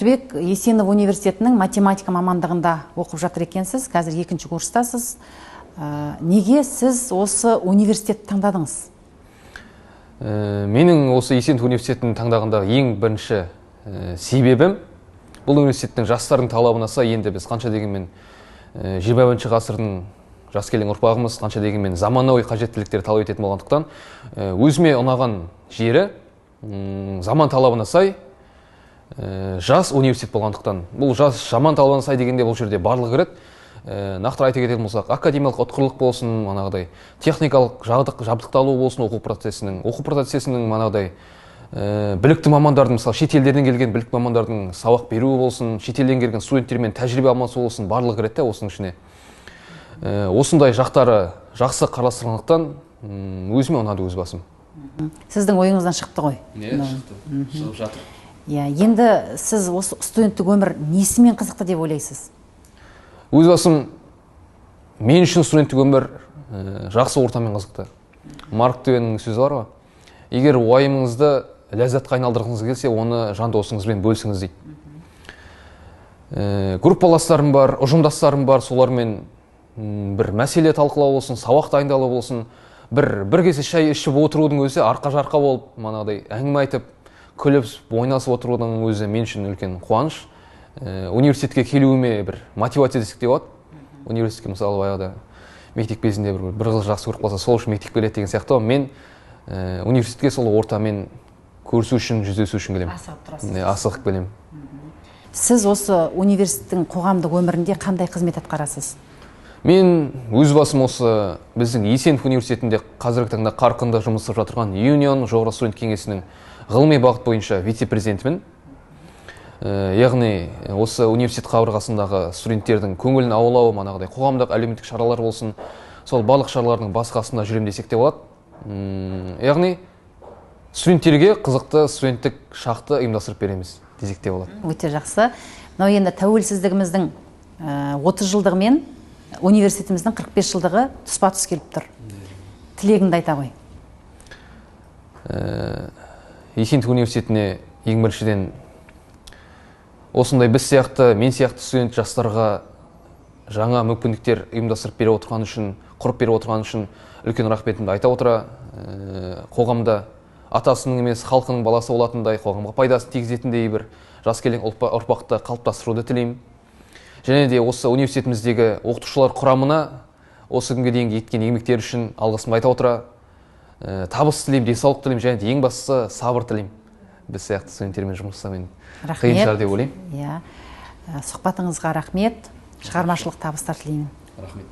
Бақтыбек Есенов университетінің математика мамандығында оқып жатыр екенсіз, қазір екінші курстасыз. Неге сіз осы университетті таңдадыңыз? Менің осы Есенов университетін таңдағандағы ең бірінші себебім бұл университеттің жастардың талабына сай. Енді біз қанша дегенмен 21 ғасырдың жас келген ұрпағымыз, қанша дегенмен заманауи қажеттіліктер талап ететін болғандықтан, өзіме ұнаған жері заман талабына сай жас университет болғандықтан. Бұл жас заман талабына сай дегенде бұл жерде барлығы кіреді. Нақты айта кететін болсақ, академиялық ұтқырлық болсын, манағыдай техникалық жабдықталу болсын, оқу процесінің манағыдай білікті мамандардың, мысалы, шет елдерден келген білікті мамандардың сабақ беруі болсын, шетелден келген студенттермен тәжірибе алмасу болсын, барлығы кіреді де осының ішіне. Осындай жақтары жақсы қарастырғандықтан, өзіме ұнады өз басым. Сіздің ойыңыздан шықты ғой. Иә, шықты, шығып жатыр. Иә, енді сіз осы студенттік өмір несімен қызықты деп ойлайсыз? Өз басым, мен үшін студенттік өмір жақсы ортамен қызықты. Марк Твеннің сөзі бар ғой: «Егер уайымыңызды ләззатқа айналдырғыңыз келсе, оны жан досыңызбен бөлісіңіз», — дейді. Группаластарым бар, ұжымдастарым бар, солармен бір мәселе талқылау болсын, сабақ дайындалу болсын, бір кесе шай ішіп отырудың өзі, арқа жарқа болып манағыдай әңгіме айтып, күліп ойнасып отырудың өзі мен үшін үлкен қуаныш. Университетке келуіме бір мотивация десек те болады. Университетке, мысалы, баяғыда мектеп кезінде бір қыз жақсы көріп қалса, сол үшін мектепке келеді деген сияқты ғой. Мен университетке сол ортамен көрісу үшін, жүздесу үшін келемін. Асығып тұрасыз. Иә, асығып келемін. Сіз осы университеттің қоғамдық өмірінде қандай қызмет атқарасыз? Мен өз басым осы біздің Есенов университетінде қазіргі таңда қарқынды жұмыс істеп жатырған Юнион жоғары студент кеңесінің ғылыми бағыт бойынша вице-президентімін. Яғни осы университет қабырғасындағы студенттердің көңілін аулау, манағыдай қоғамдық әлеуметтік шаралар болсын, сол барлық шаралардың бас қасында жүремін десек те болады. Яғни студенттерге қызықты студенттік шақты ұйымдастырып береміз десек те болады. Өте жақсы. Мынау енді тәуелсіздігіміздің 30 жылдығы мен университетіміздің 45 жылдығы тұспа тұс келіп тұр. Тілегіңді айта ғой. Есенов университетіне ең біріншіден осындай біз сияқты, мен сияқты студент жастарға жаңа мүмкіндіктер ұйымдастырып беріп отырған үшін, құрып беріп отырған үшін үлкен рахметімді айта отыра, қоғамда атасының емес, халқының баласы болатындай, қоғамға пайдасын тигізетіндей бір жас келген ұрпақты қалыптастыруды тілеймін. Және де осы университетіміздегі оқытушылар құрамына осы күнге дейінгі еткен еңбектері үшін алғысымды айта отыра, табыс тілеймін, денсаулық тілеймін және де ең бастысы сабыр тілеймін. Біз сияқты студенттермен жұмыс жасау Рахмет. қиын шығар деп ойлаймын. Иә, сұхбатыңызға рахмет, шығармашылық табыстар тілеймін. Рахмет.